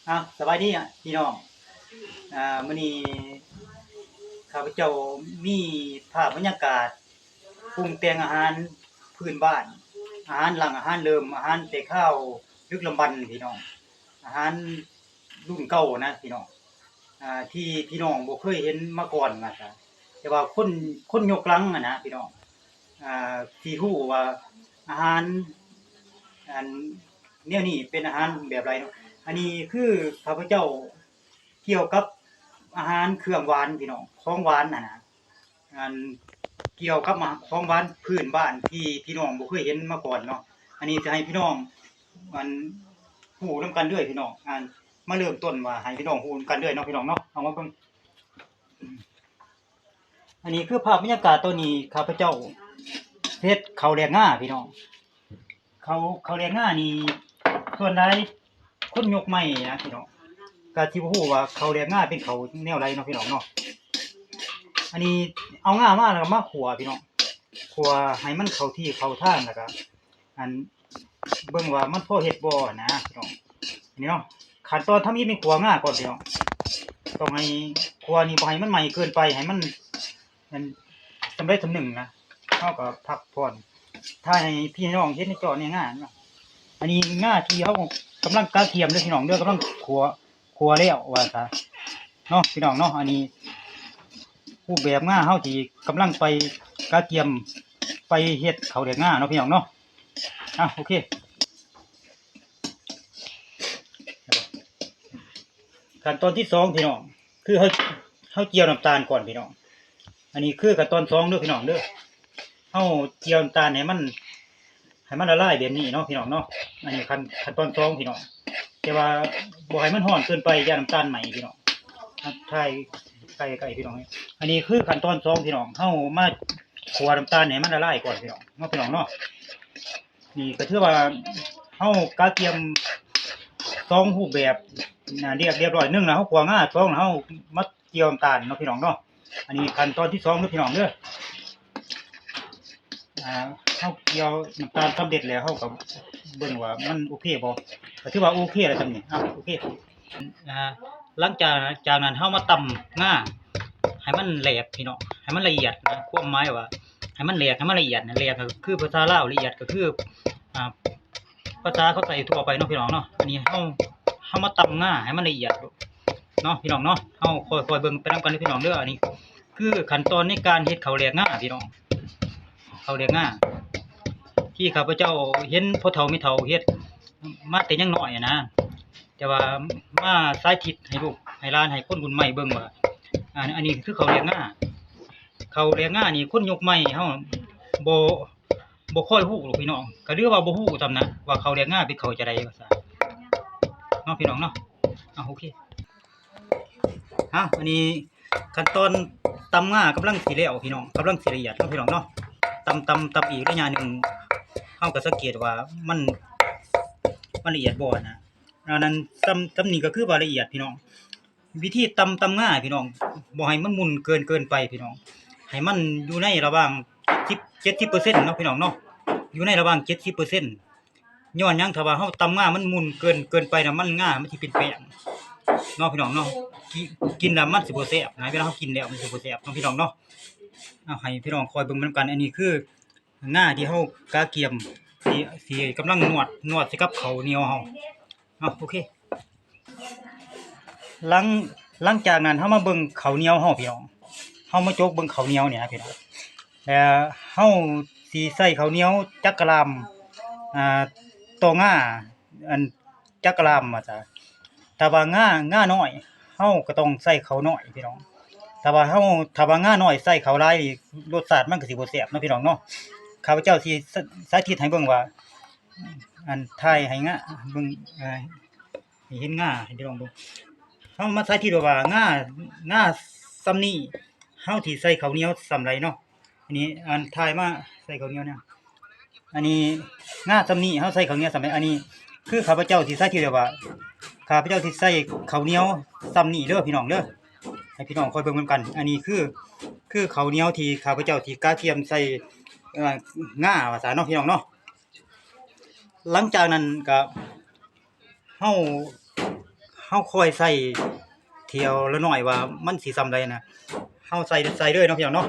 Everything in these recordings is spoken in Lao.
ອ່ະ ສະບາຍດີພີ່ນ້ອງ ອ່າ ມື້ນີ້ຂ້າພະເຈົ້າມີພາບບັນຍາກາດປຸງແຕ່ງອາຫານພື້ນບ້ານ, ອາຫານຫຼັ່ງ, ອາຫານເລີ່ມ, ອາຫານແຕ່ຄາວດຶກລຳບັນພີ່ນ້ອງ, ອາຫານລຸ້ນເກົ່ານະພີ່ນ້ອງ ອ່າ ທີ່ພີ່ນ້ອງບໍ່ເຄີຍເຫັນມາກ່ອນວ່າຊະ, ແຕ່ວ່າຄົນ ຄົນຍົກຫຼັງຫັ້ນນະພີ່ນ້ອງ ອ່າ ຊິຮູ້ວ່າອາຫານ ອັນ ແນວນີ້ເປັນອາຫານແບບໃດເນາະ. ອັນນີ້ຄືຂ້າພະເຈົ້າກ່ຽວກັບອາຫານເຄື່ອງຫວານພີ່ນ້ອງ, ຂອງຫວານຫັ້ນນະ, ອັນ ກ່ຽວກັບອາ ຂອງຫວານພື້ນບ້ານທີ່ພີ່ນ້ອງບໍ່ເຄີຍເຫັນມາກ່ອນເນາະ. ອັນນີ້ຈະໃຫ້ພີ່ນ້ອງ ອັນ ຮູ້ນຳກັນເລີຍພີ່ນ້ອງ, ອັນ ມາເລີ່ມຕົ້ນວ່າໃຫ້ພີ່ນ້ອງຮູ້ນຳກັນເລີຍເນາະ ພີ່ນ້ອງເນາະ. ເອົາມາເບິ່ງ ອັນນີ້ຄືພາບບັນຍາກາດຕອນນີ້ ຂ້າພະເຈົ້າເຮັດເຂົ້າແລກງາພີ່ນ້ອງ. ເຂົ້າ ເຂົ້າແລກງານີ້ ສ່ວນຫຼາຍຄົນຍົກໃໝ່ນະພີ່ນ້ອງ ກະຊິບໍ່ຮູ້ວ່າເຂົ້າແລກງາເປັນເຂົ້າແນວໃດເນາະ ພີ່ນ້ອງເນາະ. ອັນນີ້ເອົາງາມາແລ້ວກະມາຂົ້ວພີ່ນ້ອງ, ຂົ້ວໃຫ້ມັນເຂົ້າທີ່ເຂົ້າທາງ ແລ້ວກະ ອັນ ເບິ່ງວ່າມັນພໍເຮັດບໍ່ນະພີ່ນ້ອງ. ອັນນີ້ເນາະ ຂັ້ນຕອນທຳອິດນີ້ຂົ້ວງາກ່ອນພີ່ນ້ອງ, ຕ້ອງໃຫ້ ຂົ້ວນີ້ບໍ່ໃຫ້ມັນໄໝ້ເກີນໄປ ໃຫ້ມັນ ມັນສຳເລັດສ່ຳໜຶ່ງນະ, ເຮົາກໍພັກຜ່ອນ ຖ່າຍໃຫ້ພີ່ນ້ອງເຫັນໃນຈໍນີ້ງາເນາະ. ອັນນີ້ງາທີ່ເຮົາກຳລັງກະກຽມເດີພີ່ນ້ອງເດີ, ກຳລັງຂົ້ວ ຂົ້ວແລ້ວວ່າຊະເນາະ ພີ່ນ້ອງເນາະ. ອັນນີ້ຮູບແບບງາເຮົາທີ່ກຳລັງໄປກະກຽມໄປເຮັດເຂົ້າແລກງາເນາະ ພີ່ນ້ອງເນາະ. ອ່ະ ໂອເຄ ຂັ້ນຕອນທີສອງພີ່ນ້ອງ ຄືເຮົາ ເຮົາຈຽວນ້ຳຕານກ່ອນພີ່ນ້ອງ. ອັນນີ້ຄືຂັ້ນຕອນສອງເດີພີ່ນ້ອງເດີ, ເຮົາຈຽວນ້ຳຕານໃຫ້ມັນ ໃຫ້ມັນລະລາຍແບບນີ້ເນາະ ພີ່ນ້ອງເນາະ. ອັນນີ້ຂັ້ນ ຂັ້ນຕອນສອງພີ່ນ້ອງ, ແຕ່ວ່າບໍ່ໃຫ້ມັນຮ້ອນເກີນໄປ ຢ້ານນ້ຳຕານໄໝ້ພີ່ນ້ອງ. ຖ່າຍໃກ້ໆ ພີ່ນ້ອງ, ອັນນີ້ຄືຂັ້ນຕອນສອງພີ່ນ້ອງ, ເຮົາມາຂົ້ວນ້ຳຕານໃຫ້ມັນລະລາຍກ່ອນພີ່ນ້ອງເນາະ ພີ່ນ້ອງເນາະ. ນີ້ກໍຖືວ່າເຮົາກະກຽມສອງຮູບແບບນະ ລຽບ ລຽບຮ້ອຍ, ໜຶ່ງນະເຮົາຂົ້ວງາ, ສອງນະເຮົາມາຈຽວນ້ຳຕານເນາະ ພີ່ນ້ອງເນາະ. ອັນນີ້ຂັ້ນຕອນທີສອງເດີພີ່ນ້ອງເດີ. ອ່າ ເຮົາຈຽວນ້ຳຕານສຳເລັດແລ້ວ ເຮົາກໍເບິ່ງວ່າມັນໂອເຄບໍ່, ກໍຖືວ່າໂອເຄແລ້ວສ່ຳນີ້. ອ່າ ໂອເຄ ອ່າ ຫຼັງຈາກ ຈາກນັ້ນເຮົາມາຕຳງາໃຫ້ມັນແຫຼກພີ່ນ້ອງ, ໃຫ້ມັນລະອຽດນະ, ຄວາມໝາຍວ່າໃຫ້ມັນແຫຼກ ໃຫ້ມັນລະອຽດນະ. ແຫຼກກໍຄືພາສາລາວ, ລະອຽດກໍຄື ອ່າ ພາສາເຂົາໃຊ້ທົ່ວໄປເນາະ ພີ່ນ້ອງເນາະ. ອັນນີ້ເຮົາ ເຮົາມາຕຳງາໃຫ້ມັນລະອຽດເນາະ ພີ່ນ້ອງເນາະ. ເຮົາຄ່ອຍໆເບິ່ງໄປນຳກັນເດີພີ່ນ້ອງເດີ. ອັນນີ້ຄືຂັ້ນຕອນໃນການເຮັດເຂົ້າແລກງາພີ່ນ້ອງ, ເຂົ້າແລກງາທີ່ຂ້າພະເຈົ້າເຫັນພໍ່ເຖົ້າແມ່ເຖົ້າເຮັດມາແຕ່ຍັງນ້ອຍນະ, ແຕ່ວ່າມາສາທິດໃຫ້ລູກໃຫ້ຫຼານ ໃຫ້ຄົນລຸ້ນໃໝ່ເບິ່ງວ່າ ອັນ ອັນນີ້ຄືເຂົ້າແລກງາ. ເຂົ້າແລກງານີ້ຄົນຍຸກໃໝ່ເຮົາບໍ່ ບໍ່ຄ່ອຍຮູ້ດອກພີ່ນ້ອງ, ກໍຫຼືວ່າບໍ່ຮູ້ຊ້ຳນະ ວ່າເຂົ້າແລກງາເປັນເຂົ້າຈັ່ງໃດວ່າຊະເນາະ ພີ່ນ້ອງເນາະ. ເອົາ ໂອເຄ ເອົາ ອັນນີ້ຂັ້ນຕອນຕຳງາກຳລັງຊິແລ້ວພີ່ນ້ອງ, ກຳລັງຊິລະອຽດເນາະ ພີ່ນ້ອງເນາະ. ຕຳ ຕຳ ຕຳອີກໄລຍະໜຶ່ງ ເຮົາກໍສັງເກດວ່າມັນ ມັນລະອຽດບໍ່ນະ. ອັນນັ້ນ ສ່ຳ ສ່ຳນີ້ກໍຄືວ່າລະອຽດພີ່ນ້ອງ. ວິທີຕຳ ຕຳງາພີ່ນ້ອງ ບໍ່ໃຫ້ມັນໝຸ່ນເກີນ ເກີນໄປພີ່ນ້ອງ, ໃຫ້ມັນຢູ່ໃນລະຫວ່າງເຈັດສິບ ເຈັດສິບເປີເຊັນເນາະ ພີ່ນ້ອງເນາະ, ຢູ່ໃນລະຫວ່າງເຈັດສິບເປີເຊັນ. ຍ້ອນຫຍັງ? ຖ້າວ່າເຮົາຕຳງາມັນໝຸ່ນເກີນ ເກີນໄປນະ ມັນ ງາມັນຊິເປັນແປ້ງເນາະ ພີ່ນ້ອງເນາະ, ກິ ກິນແລ້ວມັນຊິບໍ່ແຊບນະ, ເວລາເຮົາກິນແລ້ວມັນຊິບໍ່ແຊບເນາະ ພີ່ນ້ອງເນາະ. ເອົາ ໃຫ້ພີ່ນ້ອງຄອຍເບິ່ງນຳກັນ. ອັນນີ້ຄື ງາທີ່ເຮົາກະກຽມ ທີ່ ທີ່ກຳລັງນວດ ນວດໃສ່ກັບເຂົ້າໜຽວເຮົາ. ເອົາ ໂອເຄ ຫຼັງ ຫຼັງຈາກນັ້ນເຮົາມາເບິ່ງເຂົ້າໜຽວເຮົາພີ່ນ້ອງ, ເຮົາມາຈົກເບິ່ງເຂົ້າໜຽວນີ້ນະພີ່ນ້ອງ, ແລ້ວເຮົາຊິໃສ່ເຂົ້າໜຽວຈັກກະລາມ ອ່າ ຕໍ່ງາ ອັນ ຈັກກະລາມວ່າຊະ. ຖ້າວ່າງາ ງານ້ອຍ ເຮົາກໍຕ້ອງໃສ່ເຂົ້ານ້ອຍພີ່ນ້ອງ. ຖ້າວ່າເຮົາ ຖ້າວ່າງານ້ອຍໃສ່ເຂົ້າຫຼາຍນີ້ ລົດຊາດມັນກໍຊິບໍ່ແຊບເນາະ ພີ່ນ້ອງເນາະ. ຂ້າພະເຈົ້າຊິສາ ສາທິດໃຫ້ເບິ່ງວ່າ ອັນ ຖ່າຍໃຫ້ງາເບິ່ງ ເອີ ໃຫ້ເຫັນງາ ໃຫ້ພີ່ນ້ອງເບິ່ງ. ເຮົາມາສາທິດວ່າງາ ງາສ່ຳນີ້ ເຮົາຊິໃສ່ເຂົ້າໜຽວສ່ຳໃດເນາະ. ອັນນີ້ ອັນ ຖ່າຍມາໃສ່ເຂົ້າໜຽວແນວ ອັນນີ້ງາສ່ຳນີ້ ເຮົາໃສ່ເຂົ້າໜຽວສ່ຳໃດ. ອັນນີ້ຄືຂ້າພະເຈົ້າຊິສາທິດວ່າ ຂ້າພະເຈົ້າຊິໃສ່ເຂົ້າໜຽວສ່ຳນີ້ເດີພີ່ນ້ອງເດີ, ໃຫ້ພີ່ນ້ອງຄອຍເບິ່ງນຳກັນ. ອັນນີ້ຄື ຄືເຂົ້າໜຽວທີ່ຂ້າພະເຈົ້າຊິກະກຽມໃສ່ ເອີ ງາວ່າຊະເນາະ ພີ່ນ້ອງເນາະ. ຫຼັງຈາກນັ້ນກະ ເຮົາ ເຮົາຄ່ອຍໃສ່ເທື່ອລະໜ້ອຍວ່າມັນຊິສ່ຳໃດນະ ເຮົາໃສ່ ໃສ່ເລີຍເນາະພີ່ນ້ອງເນາະ.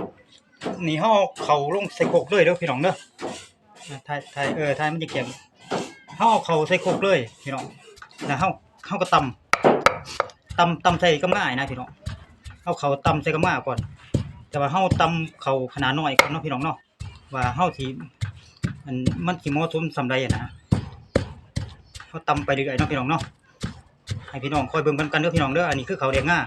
ນີ້ເຮົາເອົາເຂົ້າລົງໃສ່ຄົກເລີຍເດີພີ່ນ້ອງເດີ. ຖ່າຍ ຖ່າຍ ເອີ ຖ່າຍມັນຈະແກງ ເຮົາເອົາເຂົ້າໃສ່ຄົກເລີຍພີ່ນ້ອງ ແລ້ວເຮົາ ເຮົາກໍຕຳ ຕຳ ຕຳໃສ່ກັບງານະພີ່ນ້ອງ. ເອົາເຂົ້າຕຳໃສ່ກັບງາກ່ອນ ແຕ່ວ່າເຮົາຕຳເຂົ້າຂະໜາດນ້ອຍກ່ອນເນາະພີ່ນ້ອງເນາະ ວ່າເຮົາຊິ ອັນ ມັນຊິເໝາະສົມສ່ຳໃດຫັ້ນນະ. ເຮົາຕຳໄປເລື້ອຍໆເນາະພີ່ນ້ອງເນາະ ໃຫ້ພີ່ນ້ອງຄອຍເບິ່ງນຳກັນເດີພີ່ນ້ອງເດີ. ອັນນີ້ຄືເຂົ້າແດກງາ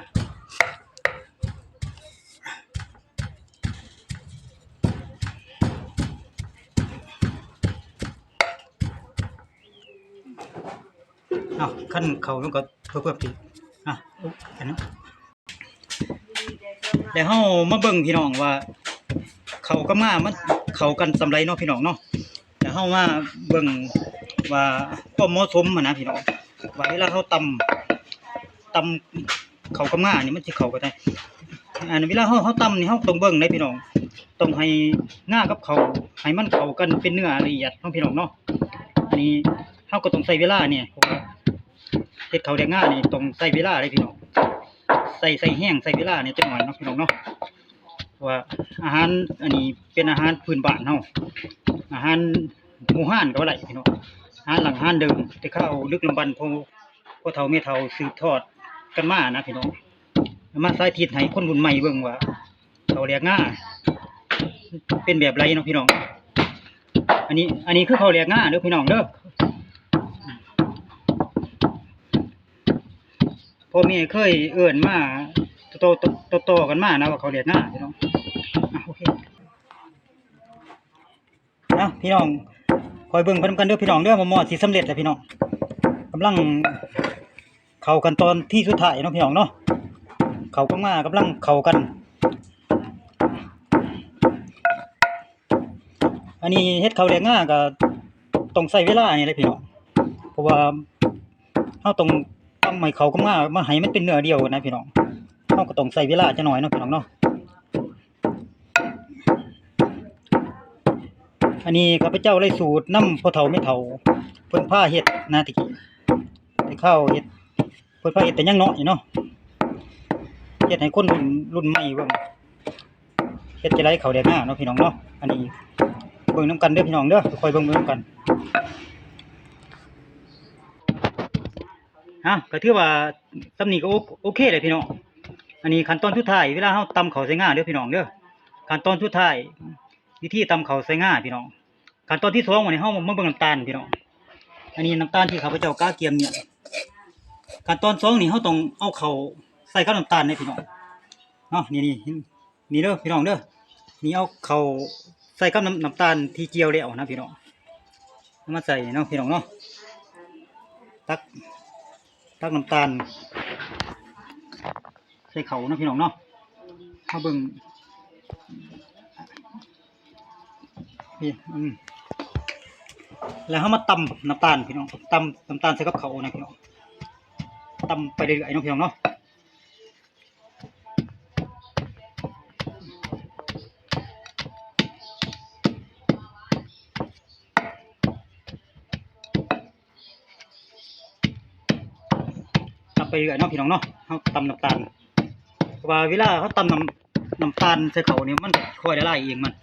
ເອົາ ຄັນເຂົ້າມັນກໍເພີ່ມໆອີກ ອ່ະ ອັນນັ້ນ ແລ້ວເຮົາມາເບິ່ງພີ່ນ້ອງວ່າເຂົ້າກັບງາມັນເຂົ້າກັນສ່ຳໃດເນາະພີ່ນ້ອງເນາະ. ແລ້ວເຮົາມາເບິ່ງວ່າຄວາມເໝາະສົມຫັ້ນນະພີ່ນ້ອງ ວ່າເວລາເຮົາຕຳ ຕຳເຂົ້າກັບງານີ້ມັນຊິເຂົ້າກັນໄດ້. ອັນເວລາເຮົາ ເຮົາຕຳນີ້ເຮົາຕ້ອງເບິ່ງເດ້ພີ່ນ້ອງ ຕ້ອງໃຫ້ງາກັບເຂົ້າໃຫ້ມັນເຂົ້າກັນເປັນເນື້ອລະອຽດເນາະພີ່ນ້ອງເນາະ. ອັນນີ້ເຮົາກໍຕ້ອງໃຊ້ເວລາແດ່ ເພາະວ່າເຮັດເຂົ້າແດກງານີ້ຕ້ອງໃຊ້ເວລາເດ້ພີ່ນ້ອງ ໃຊ້ ໃຊ້ແຮງໃຊ້ເວລາແດ່ຈັກໜ້ອຍເນາະພີ່ນ້ອງເນາະ. ເພາະວ່າອາຫານອັນນີ້ເປັນອາຫານພື້ນບ້ານເຮົາ ອາຫານບູຮານກໍວ່າໄດ້ພີ່ນ້ອງ ອາຫານດັ້ງເດີມ ແຕ່ຄາວດຶກດຳບັນ ພໍ່ ພໍ່ເຖົ້າແມ່ເຖົ້າສືບທອດກັນມານະພີ່ນ້ອງ. ເອົາມາສາທິດໃຫ້ຄົນລຸ້ນໃໝ່ເບິ່ງວ່າເຂົ້າແດກງາເປັນແບບໃດເນາະພີ່ນ້ອງ. ອັນນີ້ ອັນນີ້ຄືເຂົ້າແດກງາເດີພີ່ນ້ອງເດີ. ພໍ່ແມ່ເຄີຍເອີ້ນມາຕໍ່ໆກັນມານະວ່າເຂົ້າແດກງາພີ່ນ້ອງ. ອ່ະ ໂອເຄ ເອົາພີ່ນ້ອງ ຄອຍເບິ່ງໄປນຳກັນເດີພີ່ນ້ອງເດີ ໝໍ້ໆຊິສຳເລັດແລ້ວພີ່ນ້ອງ. ກຳລັງເຂົ້າຂັ້ນຕອນທີສຸດທ້າຍເນາະພີ່ນ້ອງເນາະ ເຂົ້າກັບງາກຳລັງເຂົ້າກັນ. ອັນນີ້ເຮັດເຂົ້າແດກງາກໍຕ້ອງໃຊ້ເວລານີ້ແຫຼະພີ່ນ້ອງ ເພາະວ່າເຮົາຕ້ອງຕຳໃຫ້ເຂົ້າກັບງາ ມາໃຫ້ມັນເປັນເນື້ອດຽວກັນນະພີ່ນ້ອງ. ເຮົາກໍຕ້ອງໃຊ້ເວລາຈັກໜ້ອຍເນາະພີ່ນ້ອງເນາະ. ອັນນີ້ຂ້າພະເຈົ້າໄດ້ສູດນຳພໍ່ເຖົ້າແມ່ເຖົ້າເພິ່ນພາເຮັດນະ ແຕ່ກີ້ ແຕ່ຄາວເຮັດ ເພິ່ນພາເຮັດແຕ່ຍັງນ້ອຍເນາະ ເຮັດໃຫ້ຄົນລຸ້ນ ລຸ້ນໃໝ່ເບິ່ງ ເຮັດຈັ່ງໃດເຂົ້າແດກງາເນາະພີ່ນ້ອງເນາະ. ອັນນີ້ເບິ່ງນຳກັນເດີພີ່ນ້ອງເດີ ຄ່ອຍເບິ່ງໄປນຳກັນ. ອ່ະ ກໍຖືວ່າສ່ຳນີ້ກໍໂອ ໂອເຄແລ້ວພີ່ນ້ອງ. ອັນນີ້ຂັ້ນຕອນສຸດທ້າຍ ເວລາເຮົາຕຳເຂົ້າໃສ່ງາເດີພີ່ນ້ອງເດີ ຂັ້ນຕອນສຸດທ້າຍ ວິທີຕຳເຂົ້າໃສ່ງາພີ່ນ້ອງ. ຂັ້ນຕອນທີສອງ ບາດນີ້ເຮົາມາເບິ່ງນ້ຳຕານພີ່ນ້ອງ. ອັນນີ້ນ້ຳຕານທີ່ຂ້າພະເຈົ້າກະກຽມນີ້ ຂັ້ນຕອນສອງນີ້ເຮົາຕ້ອງເອົາເຂົ້າໃສ່ກັບນ້ຳຕານເດ້ພີ່ນ້ອງເນາະ. ນີ້ ນີ້ ນີ້ເດີພີ່ນ້ອງເດີ ນີ້ເອົາເຂົ້າໃສ່ກັບນ້ຳ ນ້ຳຕານທີ່ກ່ຽວແລ້ວນະພີ່ນ້ອງ ເອົາມາໃສ່ເນາະພີ່ນ້ອງເນາະ. ຕັກ ຕັກນ້ຳຕານໃສ່ເຂົ້າເນາະພີ່ນ້ອງເນາະ. ເຮົາເບິ່ງ ນີ້ ອືມ ແລ້ວເຮົາມາຕຳນ້ຳຕານພີ່ນ້ອງ ຕຳນ້ຳຕານໃສ່ກັບເຂົ້ານະພີ່ນ້ອງ ຕຳໄປເລື້ອຍໆເນາະພີ່ນ້ອງເນາະ. ຕຳໄປເລື້ອຍເນາະພີ່ນ້ອງເນາະ ເຮົາຕຳນ້ຳຕານ ເພາະວ່າເວລາເຮົາຕຳນ້ຳ ນ້ຳຕານໃສ່ເຂົ້ານີ້ ມັນກໍຄ່ອຍລະລາຍເອງມັນ.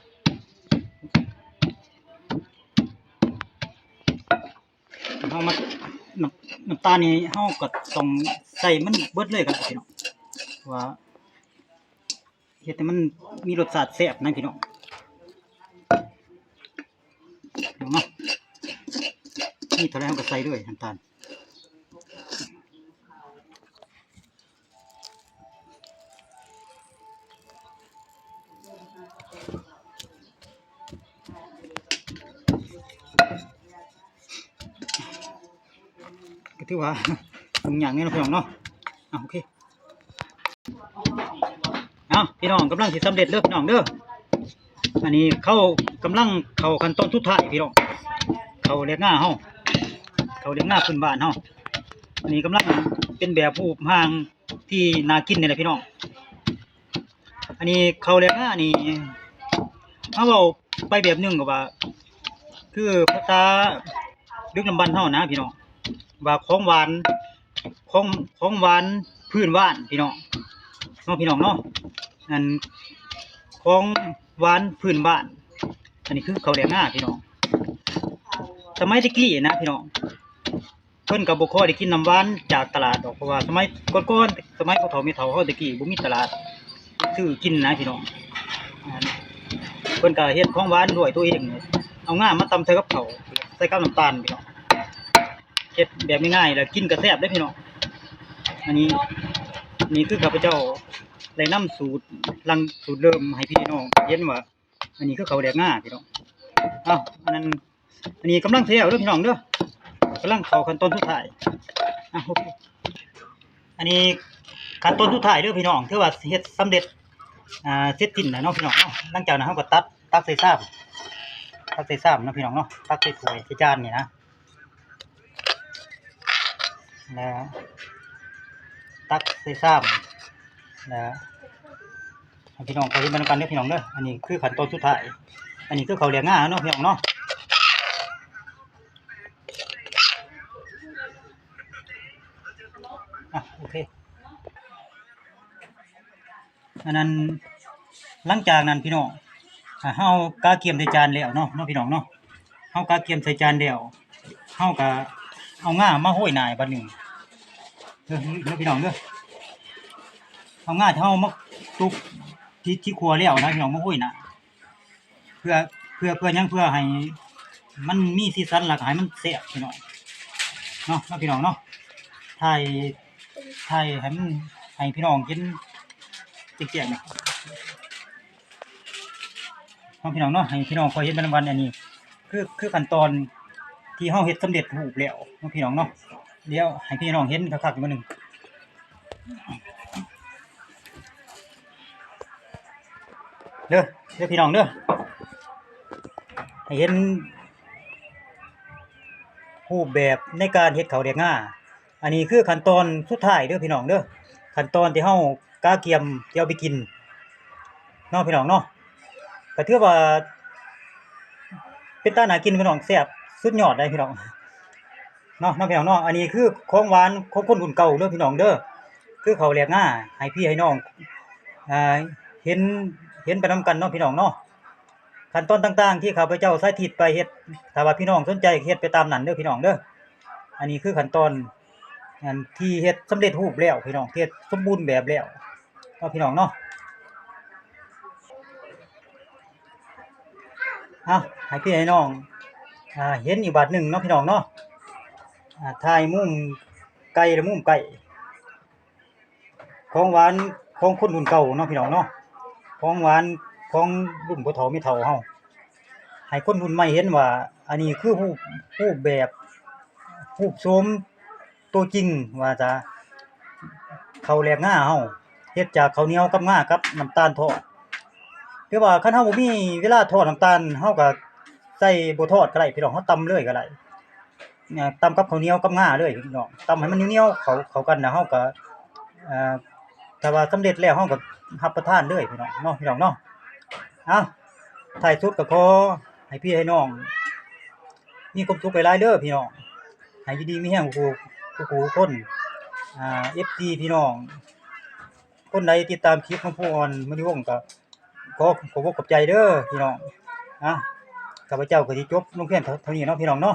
ເຮົາມາ ນ້ຳ ນ້ຳຕານນີ້ເຮົາກໍຕ້ອງໃສ່ມັນເບິດເລີຍກໍໄດ້ພີ່ນ້ອງ ເພາະວ່າເຮັດໃຫ້ມັນມີລົດຊາດແຊບນະພີ່ນ້ອງ. ເອົາມາ ມີເທົ່າໃດເຮົາກໍໃສ່ເລີຍນ້ຳຕານ. ກໍຖືວ່າຫຍຸ້ງຍາກແດ່ເນາະພີ່ນ້ອງເນາະ. ອ່າ ໂອເຄ ເອົາ ພີ່ນ້ອງກຳລັງຊິສຳເລັດເດີພີ່ນ້ອງເດີ. ອັນນີ້ເຂົ້າ ກຳລັງເຂົ້າຂັ້ນຕອນສຸດທ້າຍພີ່ນ້ອງ ເຂົ້າແດກງາເຮົາ ເຂົ້າແດກງາພື້ນບ້ານເຮົາ. ອັນນີ້ກຳລັງເປັນແບບຮູບຮ່າງທີ່ໜ້າກິນນີ້ແຫຼະພີ່ນ້ອງ. ອັນນີ້ເຂົ້າແດກງານີ້ ເຮົາເວົ້າໄປແບບໜຶ່ງກໍວ່າ ຄືພາສາດຶກດຳບັນເຮົານະພີ່ນ້ອງ ວ່າຂອງຫວານ ຂອງ ຂອງຫວານພື້ນບ້ານພີ່ນ້ອງເນາະ ພີ່ນ້ອງເນາະ. ອັນ ຂອງຫວານພື້ນບ້ານ ອັນນີ້ຄືເຂົ້າແດກງາພີ່ນ້ອງ. ສະໄໝແຕ່ກີ້ນະພີ່ນ້ອງ ເພິ່ນກໍບໍ່ຄ່ອຍໄດ້ກິນນ້ຳຫວານຈາກຕະຫຼາດດອກ ເພາະວ່າສະໄໝກ່ອນໆ ສະໄໝພໍ່ເຖົ້າແມ່ເຖົ້າເຮົາແຕ່ກີ້ບໍ່ມີຕະຫຼາດຊື້ກິນນະພີ່ນ້ອງ. ອັນ ເພິ່ນກໍເຮັດຂອງຫວານດ້ວຍຕົວເອງ ເອົາງາມາຕຳໃສ່ກັບເຂົ້າ ໃສ່ກັບນ້ຳຕານພີ່ນ້ອງ. ເຮັດແບບງ່າຍໆ ແລ້ວກິນກໍແຊບເດ້ພີ່ນ້ອງ. ອັນນີ້ ນີ້ຄືຂ້າພະເຈົ້າໄດ້ນຳສູດ ຫຼັງສູດເດີມໃຫ້ພີ່ນ້ອງເຫັນວ່າ ອັນນີ້ຄືເຂົ້າແດກງາພີ່ນ້ອງ. ເອົ້າ ອັນນັ້ນ ອັນນີ້ກຳລັງຊິແລ້ວເດີພີ່ນ້ອງເດີ ກຳລັງເຂົ້າຂັ້ນຕອນສຸດທ້າຍ. ອ່ະ ໂອເຄ ອັນນີ້ຂັ້ນຕອນສຸດທ້າຍເດີພີ່ນ້ອງ ຖືວ່າເຮັດສຳເລັດ ອ່າ ເສັດສິ້ນແລ້ວເນາະພີ່ນ້ອງເນາະ. ຫຼັງຈາກນັ້ນເຮົາກໍຕັກ ຕັກໃສ່ຊາມ ຕັກໃສ່ຊາມເນາະພີ່ນ້ອງເນາະ ຕັກໃສ່ຖ້ວຍໃສ່ຈານນີ້ນະ ແລ້ວຕັກໃສ່ຊາມ ແລ້ວໃຫ້ພີ່ນ້ອງເຂົາເຫັນນຳກັນເດີພີ່ນ້ອງເດີ. ອັນນີ້ຄືຂັ້ນຕອນສຸດທ້າຍ ອັນນີ້ຄືເຂົ້າແດກງາເນາະພີ່ນ້ອງເນາະ. ອ່ະ ໂອເຄ ອັນນັ້ນ ຫຼັງຈາກນັ້ນພີ່ນ້ອງ ອ່າ ເຮົາກະກຽມໃສ່ຈານແລ້ວເນາະ ເນາະພີ່ນ້ອງເນາະ. ເຮົາກະກຽມໃສ່ຈານແລ້ວ ເຮົາກະເອົາງາມາໂຮຍໜ້າບັດນີ້ ເດີ ເດີພີ່ນ້ອງເດີ. ເອົາງາທີ່ເຮົາມາສຸກທີ່ ທີ່ຂົ້ວແລ້ວນະພີ່ນ້ອງ ມາໂຮຍໜ້າ ເພື່ອ ເພື່ອ ເພື່ອຫຍັງ ເພື່ອໃຫ້ມັນມີສີສັນ ແລ້ວກໍໃຫ້ມັນແຊບພີ່ນ້ອງເນາະ ເນາະພີ່ນ້ອງເນາະ. ຖ່າຍ ຖ່າຍໃຫ້ມັນ ໃຫ້ພີ່ນ້ອງເຫັນແຈ້ງໆ ເນາະ ເນາະພີ່ນ້ອງເນາະ ໃຫ້ພີ່ນ້ອງຄ່ອຍເຫັນໄປນຳກັນ. ອັນນີ້ຄື ຄືຂັ້ນຕອນທີ່ເຮົາເຮັດສຳເລັດຮູບແລ້ວເນາະພີ່ນ້ອງເນາະ. ດຽວໃຫ້ພີ່ນ້ອງເຫັນຄັກໆອີກມື້ໜຶ່ງ ເດີ ເດີພີ່ນ້ອງເດີ ໃຫ້ເຫັນຮູບແບບໃນການເຮັດເຂົ້າແດກງາ. ອັນນີ້ຄືຂັ້ນຕອນສຸດທ້າຍເດີພີ່ນ້ອງເດີ ຂັ້ນຕອນທີ່ເຮົາກະກຽມທີ່ເອົາໄປກິນເນາະພີ່ນ້ອງເນາະ. ກໍຖືວ່າເປັນຕາໜ້າກິນພີ່ນ້ອງ ແຊບສຸດຍອດເດ້ພີ່ນ້ອງເນາະ ເນາະພີ່ນ້ອງເນາະ. ອັນນີ້ຄືຂອງຫວານຂອງຄົນລຸ້ນເກົ່າເດີພີ່ນ້ອງເດີ ຄືເຂົ້າແດກງາ ໃຫ້ພີ່ໃຫ້ນ້ອງ ອ່າ ເຫັນ ເຫັນໄປນຳກັນເນາະພີ່ນ້ອງເນາະ. ຂັ້ນຕອນຕ່າງໆທີ່ຂ້າພະເຈົ້າສາທິດໄປເຮັດ ຖ້າວ່າພີ່ນ້ອງສົນໃຈເຮັດໄປຕາມນັ້ນເດີພີ່ນ້ອງເດີ. ອັນນີ້ຄືຂັ້ນຕອນ ອັນທີ່ເຮັດສຳເລັດຮູບແລ້ວພີ່ນ້ອງ ເຮັດສົມບູນແບບແລ້ວເນາະພີ່ນ້ອງເນາະ. ເອົາ ໃຫ້ພີ່ໃຫ້ນ້ອງ ອ່າ ເຫັນອີກບາດໜຶ່ງເນາະພີ່ນ້ອງເນາະ. ອ່າ ຖ່າຍມຸມໄກ ແລະ ມຸມໃກ້ ຂອງຫວານຂອງຄົນລຸ້ນເກົ່າເນາະພີ່ນ້ອງເນາະ ຂອງຫວານຂອງລຸ້ນພໍ່ເຖົ້າແມ່ເຖົ້າເຮົາ ໃຫ້ຄົນລຸ້ນໃໝ່ເຫັນວ່າ ອັນນີ້ຄືຮູບ ຮູບແບບ ຮູບໂສມໂຕຈິງວ່າຊະ ເຂົ້າແດກງາເຮົາ ເຮັດຈາກເຂົ້າໜຽວກັບງາກັບນ້ຳຕານທອດ. ແຕ່ວ່າຄັນເຮົາບໍ່ມີເວລາທອດນ້ຳຕານ ເຮົາກໍໃສ່ບໍ່ທອດກໍໄດ້ພີ່ນ້ອງ ເຮົາຕຳເລີຍກໍໄດ້. ເອີ່ ຕຳກັບເຂົ້າໜຽວກັບງາເລີຍພີ່ນ້ອງ ຕຳໃຫ້ມັນໜຽວໆ ເຂົ້າ ເຂົ້າກັນ ແລ້ວເຮົາກໍ ເອີ່ ຖ້າວ່າສຳເລັດແລ້ວ ເຮົາກໍຮັບປະທານເລີຍພີ່ນ້ອງເນາະ ພີ່ນ້ອງເນາະ. ເອົ້າ ທ້າຍສຸດກໍຂໍໃຫ້ພີ່ໃຫ້ນ້ອງມີຄວາມສຸກຫຼາຍໆເດີພີ່ນ້ອງ ໃຫ້ຢູ່ດີມີແຮງທຸກຜູ້ທຸກຄົນ. ອ່າ ເອັຟຊີພີ່ນ້ອງຄົນໃດຕິດຕາມຄລິບຂອງຜູ້ອ່ອນມະນິວົງກໍ ຂໍຂອບອົກຂອບໃຈເດີພີ່ນ້ອງ. ອ່ະ ຂ້າພະເຈົ້າກໍຊິຈົບລົງພຽງເທົ່ານີ້ເນາະ ພີ່ນ້ອງເນາະ.